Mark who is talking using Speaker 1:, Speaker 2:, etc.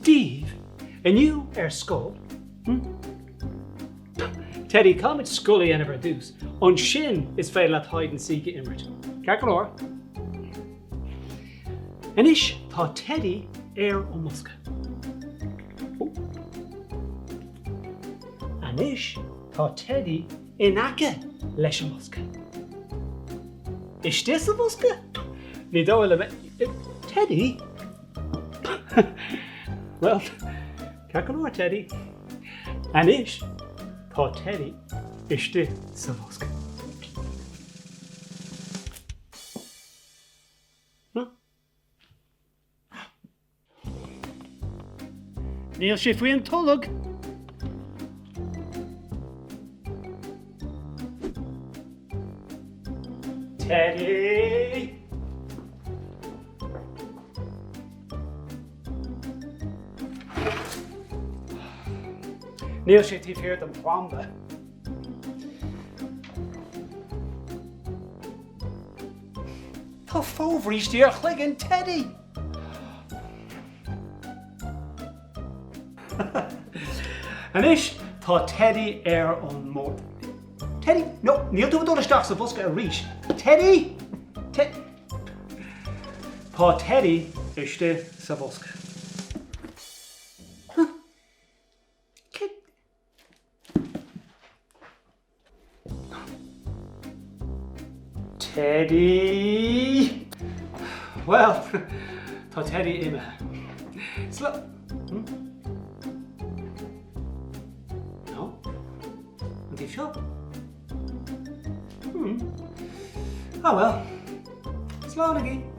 Speaker 1: Dia daoibh, inniu ar scoil, hm? Teddy, caithfimid scoil a dhéanamh ar dtús, ansin is féidir leat hide and seek a imirt. Ceart go leor? Anois tá Teddy ar an mbosca. Oh. Anois tá Teddy in aice leis an mbosca. Istigh sa bhosca? Ní dóigh liom é. Teddy? Bhuel, ceart go leor, Teddy. Anois, tá Teddy istigh sa bhosca. Níl sé faoi an tolg! Teddy! Níl sé taobh thiar den phlanda. Tá fobhrístí ar chloigeann Teddy! Anois tá Teddy ar an mbord. Teddy, no, níl tú ag dul isteach sa bhosca arís. Teddy! Te Tá Teddy istigh sa bhosca. Huh. Teddy! Bhuel, tá Teddy imithe. Sla... Hmm? No? An taobh seo? Hmm. Ah well. Slán agaibh.